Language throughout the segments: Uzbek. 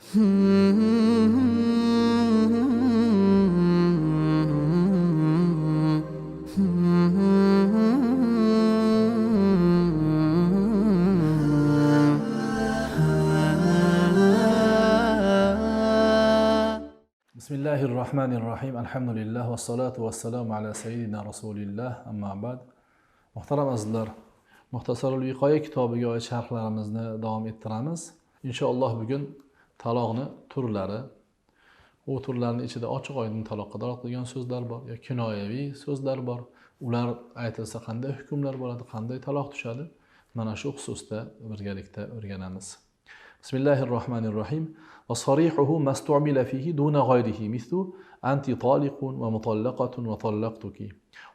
Bismillahir Rahmanir Rahim. Alhamdulillah va salatu vassalamu ala sayyidina Rasulillah. Amma ba'd. Muhtaram azizlar, Muxtasarul Viqoya kitobiga oid sharhlarimizni davom ettiramiz. Inshaalloh bugun taloqni turlari, u turlarning ichida ochiq oydin taloqqa dalolat qilgan so'zlar bor yo kinoyaviy so'zlar bor. Ular aytilsa qanday hukmlar bo'ladi, qanday taloq tushadi? Mana shu xususda birgalikda o'rganamiz. Bismillahir Rahmanir Rahim. Va sarihuhu mastu'mila fihi duna ghayrihi mithlu anti taliqun va mutallaqatun va tallaqtuki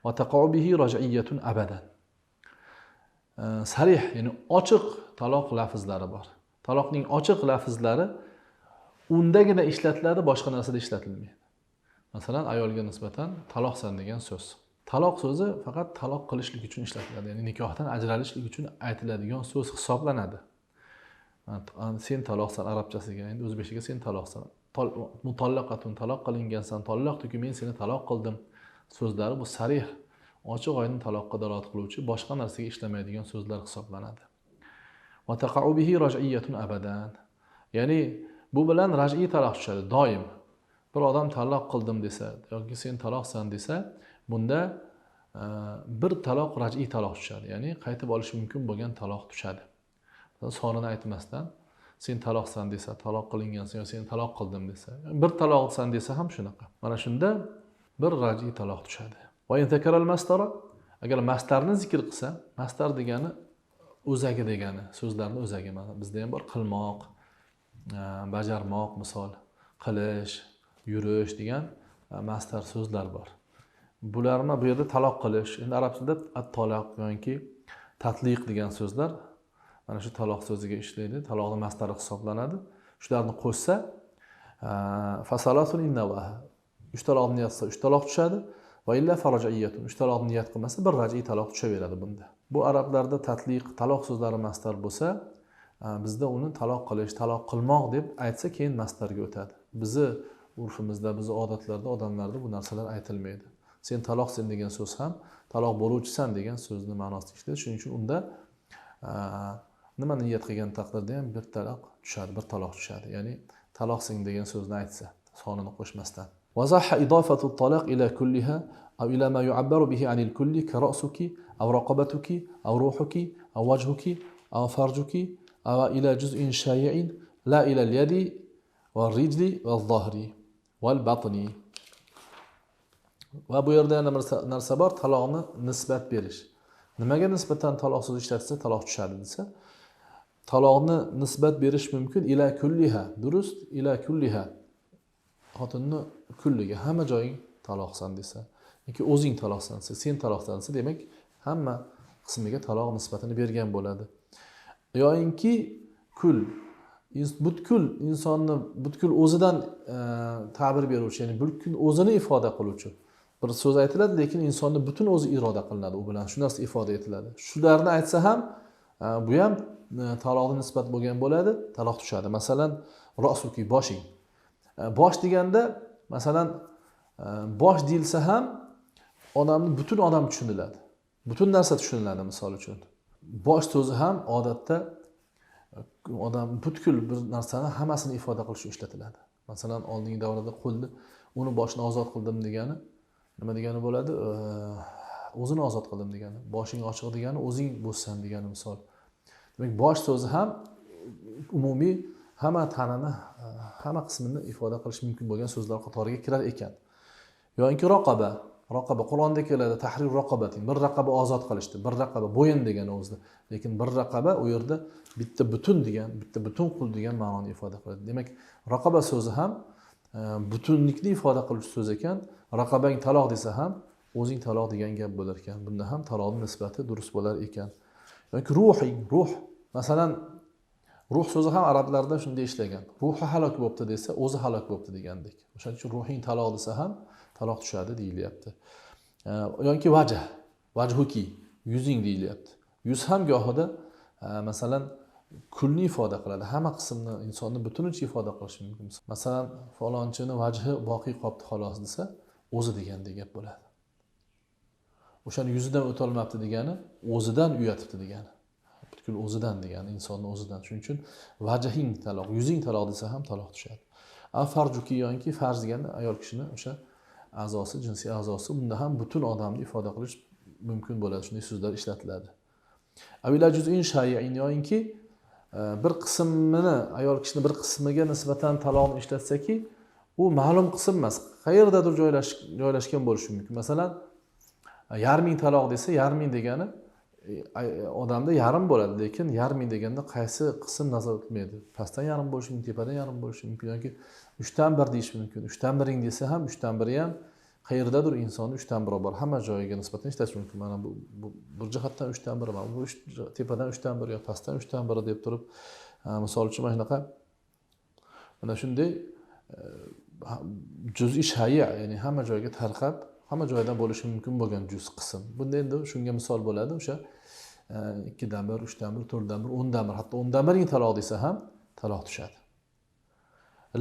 va taqa'u bihi raj'iyyatun abadan. Sarih, ya'ni ochiq taloq lafzlari bor. Taloqning ochiq lafzlari undagina ishlatiladi, boshqa narsada ishlatilmaydi. Masalan, ayolga nisbatan taloqsan degan so'z. Taloq so'zi faqat taloq qilishlik uchun ishlatiladi, ya'ni nikohdan ajralishlik uchun aytiladigan so'z hisoblanadi. Sen taloqsan arabchasiga, endi o'zbekchaga sen taloqsan. Mutallaqatun, taloq qilingansan, taloqtuki, men seni taloq qildim so'zlari bu sarih, ochiq oydin taloqqa dalolat qiluvchi, boshqa narsaga ishlamaydigan so'zlar hisoblanadi. Va taqa'u bihi raj'iyyatun abadan. Ya'ni bu bilan raj'iy taloq tushadi doim. Bir odam taloq qildim desa yoki sen taloqsan desa, bunda bir taloq raj'iy taloq tushadi, ya'ni qaytib olish mumkin bo'lgan taloq tushadi. Sonini aytmasdan sen taloqsan desa, taloq qilingansan yo sen taloq qildim desa, bir taloqsan desa ham shunaqa. Mana shunda bir raj'iy taloq tushadi. Va in takaral mastara, agar mastarni zikr qilsa, mastar degani o'zagi degani, so'zlarning o'zagi. Mana bizda ham bor, qilmoq, bajarmoq, misol, qilish, yurish degan mastar so'zlar bor. Bularni bu yerda taloq qilish, endi arab tilida at-taloq yoki tatliq degan so'zlar mana shu taloq so'ziga ishlaydi, taloqning mastari hisoblanadi. Shularni qo'shsa, fasalatun innavaha, uch taloq niyat qilsa uch taloq tushadi, va illa farajiyatun, uch taloq niyat qilmasa bir raj'iy taloq tushaveradi bunda. Bu arablarda tatliq, taloq so'zlari mastar bo'lsa, bizda uni taloq qilish, taloq qilmoq deb aytsa keyin mastarga o'tadi. Bizi urfimizda, bizi odatlarda, odamlarda bu narsalar aytilmaydi. Sen taloqsan degan so'z ham taloq bo'luvchisan degan so'zni ma'nosida ishlaydi. Shuning uchun unda nima niyat qilgan taqdirda ham bir taloq tushadi, bir taloq tushadi. Ya'ni taloqsan degan so'zni aytsa, sonini qo'shmasdan. Wazaha idofatu taloq ila kulliha aw ila ma yu'abbaru bihi anil kulli ka ra'suki aw raqabatuki aw ruhuki aw wajhuki aw farjuki aw ila juz'in shay'in la ila al-yadi wal-rijli wal-dhahri wal-batni. Va bu yerda yana bir narsa bor, taloqni nisbat berish. Nimaga nisbatan taloq so'zi ishlatilsa taloq tushadi desa, taloqni nisbat berish mumkin ila kulliha, durust, ila kulliha. Xotinni kulliga, hamma joying taloqsan desa, yoki o'zing taloqsan desa, sen taloqsan desa, demak hamma qismiga taloq nisbatini bergan bo'ladi. Yoinki kul, butkul insonni butkul o'zidan ta'bir beruvchi, ya'ni butkul o'zini ifoda qiluvchi bir so'z aytiladi, lekin insonni butun o'zi iroda qilinadi u bilan, shu narsa ifoda etiladi. Shularni aytsa ham bu ham taloqni nisbat bo'lgan bo'ladi, taloq tushadi. Masalan, ra'suki, boshing. Bosh deganda, masalan, bosh deyilsa ham odamni butun odam tushuniladi. Butun narsa tushuniladi misol uchun. Bosh so'zi ham odatda odam butkul bir narsani hammasini ifoda qilish uchun ishlatiladi. Masalan, oldingi davrada qo'lni, uni boshini ozod qildim degani nima degani bo'ladi? O'zini ozod qildim degani, boshing ochiq degani, o'zing bo'ssan degani misol. Demak, bosh so'zi ham umumiy hamma tanani, hamma qismini ifoda qilish mumkin bo'lgan so'zlar qatoriga kirar ekan. Yoinki raqaba, raqaba Qur'onda keladi, tahrir raqabatin, bir raqaba ozod qilishdi, bir raqaba bo'yin degani o'zida. Lekin bir raqaba u yerda bitta butun degan, bitta butun qul degan ma'noni ifoda qiladi. Demak, raqaba so'zi ham butunlikni ifoda qiluvchi so'z ekan. Raqabang taloq desa ham o'zing taloq degan gap bo'lar ekan. Bunda ham taloqning nisbati durust bo'lar ekan. Yoki ruhing, ruh. Masalan, ruh so'zi ham arablarda shunday ishlagan. Ruhi halok bo'pti desa, o'zi halok bo'pti degandek. O'shaning uchun ruhing taloq desa ham taloq tushadi deyilyapti. Yoki vajh, vajhuki, yuzing deyilyapti. Yuz ham gohida masalan Kulni ifoda qiladi, hamma qismni, insonni butunicha ifoda qilishi mumkin. Masalan, falonchini vajhi boqiy qolibdi xolos desa, o'zi degandek gap bo'ladi. O'shani yuzidan o'tolmabdi degani, o'zidan uyatibdi degani. Butkul o'zidan degani, insonni o'zidan. Shuning uchun vajhing taloq, yuzing taloq desa ham taloq tushadi. A farjuki yoki farj deganda ayol kishini o'sha a'zosi, jinsiy a'zosi, bunda ham butun odamni ifoda qilish mumkin bo'ladi. Shunday so'zlar ishlatiladi. Avila juz'in shay'in yoki bir qismini, ayol kishini bir qismiga nisbatan taloqni ishlatsaki, u ma'lum qism emas, qayerdadir joylashgan bo'lishi mumkin. Masalan, yarming taloq desa, yarming degani odamda yarim bo'ladi, lekin yarming deganda qaysi qism nazarda tutilmaydi. Pastdan yarim bo'lishi mumkin, tepadan yarim bo'lishi mumkin yoki 1/3 deyish mumkin. 1/3 desa ham 1/3 ham qayerdadir insonni 1/3 bor, hamma joyiga nisbatan ishlatish mumkin. Mana bu bir jihatdan 1/3, mana bu tepadan 1/3 yo pastdan 1/3 deb turib, misol uchun mana shunaqa, mana shunday juz'i shayi, ya'ni hamma joyga tarqab, hamma joydan bo'lishi mumkin bo'lgan juz qism. Bunda endi shunga misol bo'ladi o'sha 2dan 1, 3dan 1, 4dan 1, 10dan 1, hatto 10dan 1 taloq desa ham taloq tushadi.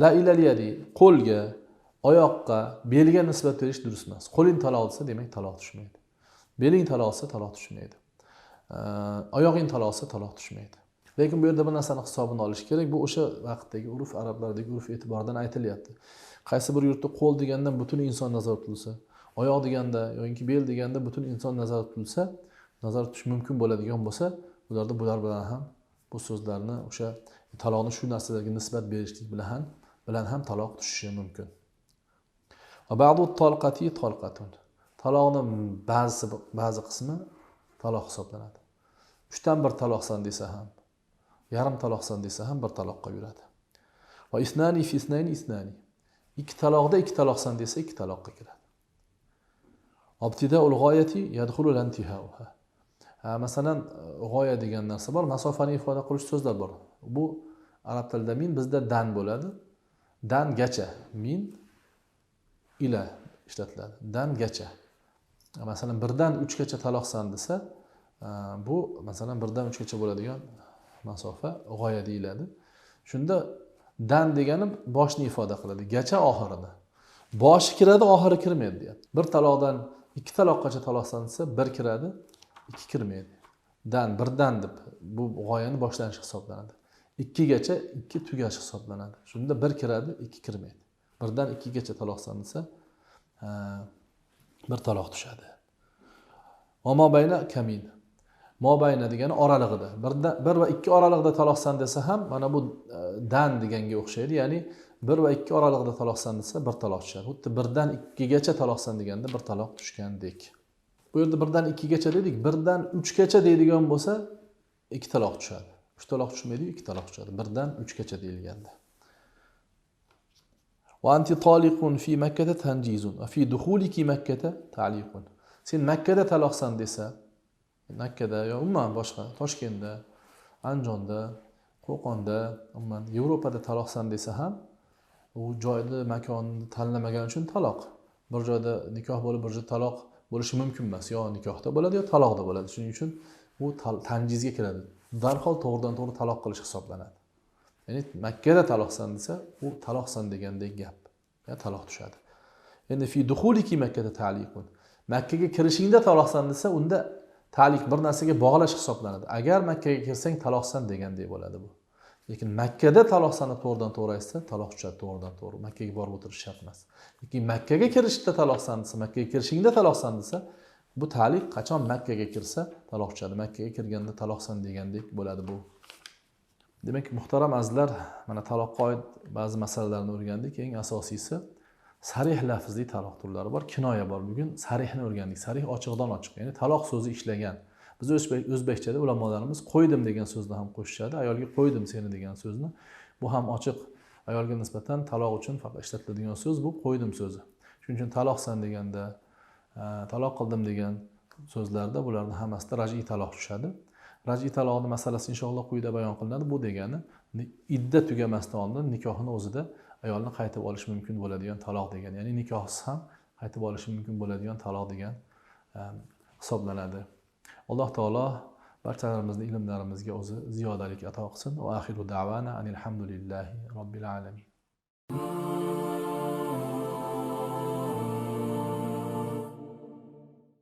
La ilal yadi, qo'lga, oyoqqa, belga nisbat berish durust emas. Qo'ling taloq desa, demak taloq tushmaydi. Beling taloq desa taloq tushmaydi. Oyog'ing taloq desa taloq tushmaydi. Lekin bu yerda bir narsani hisobini olish kerak. Bu o'sha vaqtdagi urf, arablardagi urf e'tiboridan aytilyapti. Qaysi bir yurtda qo'l degandan butun inson nazarda tutilsa, oyoq deganda yoki bel deganda butun inson nazarda tutilsa, nazar tutish mumkin bo'ladigan bo'lsa, ularda bular bilan ham bu so'zlarni o'sha taloqni shu narsalarga nisbat berishlik bilan ham taloq tushishi mumkin. Va ba'du talqati talqatun. Taloqning ba'zi qismi taloq hisoblanadi. 1/3 taloqsan desa ham, yarim taloqsan desa ham bir taloqqa yuradi. Va isnani fi isnani isnani. 2 taloqda 2 taloqsan desa 2 taloqqa kiradi. Ibtidaul g'oyati yadkhulu lantihauha. Masalan, g'oya degan narsa bor, masofani ifoda qilish so'zlar bor. Bu arab tilida min, bizda dan bo'ladi. Dangacha, min ila ishlatiladi. Dangacha. Masalan, 1dan 3gacha taloqsan desa, bu masalan 1dan 3gacha bo'ladigan masofa g'oya deyiladi. Shunda dan degani boshni ifoda qiladi, gacha oxirini. Boshi kiradi, oxiri kirmaydi deyapti. Bir taloqdan 2 taloqqacha taloqsan desa, 1 kiradi, 2 kirmaydi. Dan, 1dan deb bu g'oyani boshlanishi hisoblanadi. 2gacha 2 tugashi hisoblanadi. Shunda 1 kiradi, 2 kirmaydi. 1dan 2gacha taloqsan desa, bir taloq tushadi. Va mobayna kamin. Mobayna degani oralig'ida. 1 va 2 oralig'ida taloqsan desa ham mana bu dan deganga o'xshaydi. Ya'ni 1 va 2 oralig'ida taloqsan desa bir taloq tushadi. Xuddi 1dan 2gacha taloqsan deganda bir taloq tushgandek. Bu yerda 1dan 2gacha dedik, 1dan 3gacha deydigan bo'lsa 2 taloq tushadi. 3 taloq tushmaydi, 2 taloq tushadi. 1dan 3gacha deyilganda. Va anti taliqun fi Makkata tanjizun va fi dukhuliki Makkata ta'liqun. Sen Makkada taloqsan desa, Makkada yo umuman boshqa Toshkentda, Andijonda, Qo'qonda, umuman Yevropada taloqsan desa ham u joyni, makonni tanlamagan uchun taloq. Bir joyda nikoh bo'lib, bir joyda taloq bo'lishi mumkin emas. Yo nikohda bo'ladi, yo taloqda bo'ladi. Shuning uchun u tanjizga kiradi. Darhol to'g'ridan to'g'ri taloq qilish hisoblanadi. Ya'ni Makkada taloqsan desa, u taloqsan degandek gap. Ya taloq tushadi. Endi fi dukhuliki Makkada ta'liqun. Makkaga kirishingda taloqsan desa, unda ta'liq bir narsaga bog'lash hisoblanadi. Agar Makkaga kirsang taloqsan degandek bo'ladi bu. Lekin Makkada taloqsan deb to'g'ridan to'g'ri aytsa, taloq tushadi to'g'ridan to'g'ri. Makkaga borib o'tirish shart emas. Lekin Makkaga kirishda taloqsan desa, Makkaga kirishingda taloqsan desa, bu ta'liq qachon Makkaga kirsa taloq tushadi. Makkaga kirganda taloqsan degandek bo'ladi bu. Demak, muhtaram azizlar, mana taloqqa oid ba'zi masalalarni o'rgandik. Eng asosiysi sarih lafzli taloq turlari bor, kinoya bor. Bugun sarihni o'rgandik. Sarih ochiqdan ochiq, ya'ni taloq so'zi ishlagan. Biz o'zbekchada ulamolarimiz qo'ydim degan so'zni ham qo'shishadi. Ayolga qo'ydim seni degan so'zni. Bu ham ochiq ayolga nisbatan taloq uchun faqat ishlatiladigan so'z bu qo'ydim so'zi. Shuning uchun taloqsan deganda, taloq qildim degan so'zlarda bularning hammasida raj'iy taloq tushadi. Raj'iy taloqning masalasi inshaalloh quyida bayon qilinadi. Bu degani idda tugamasdan oldin nikohni o'zida ayolni qaytib olish mumkin bo'ladigan taloq degan, ya'ni nikohsiz ham qaytib olish mumkin bo'ladigan taloq degan hisoblanadi. Alloh taolo Barchalarimizni ilmlarimizga o'zi ziyodalik ato qilsin. Va axiru da'vana anil hamdulillahi robbil alamin.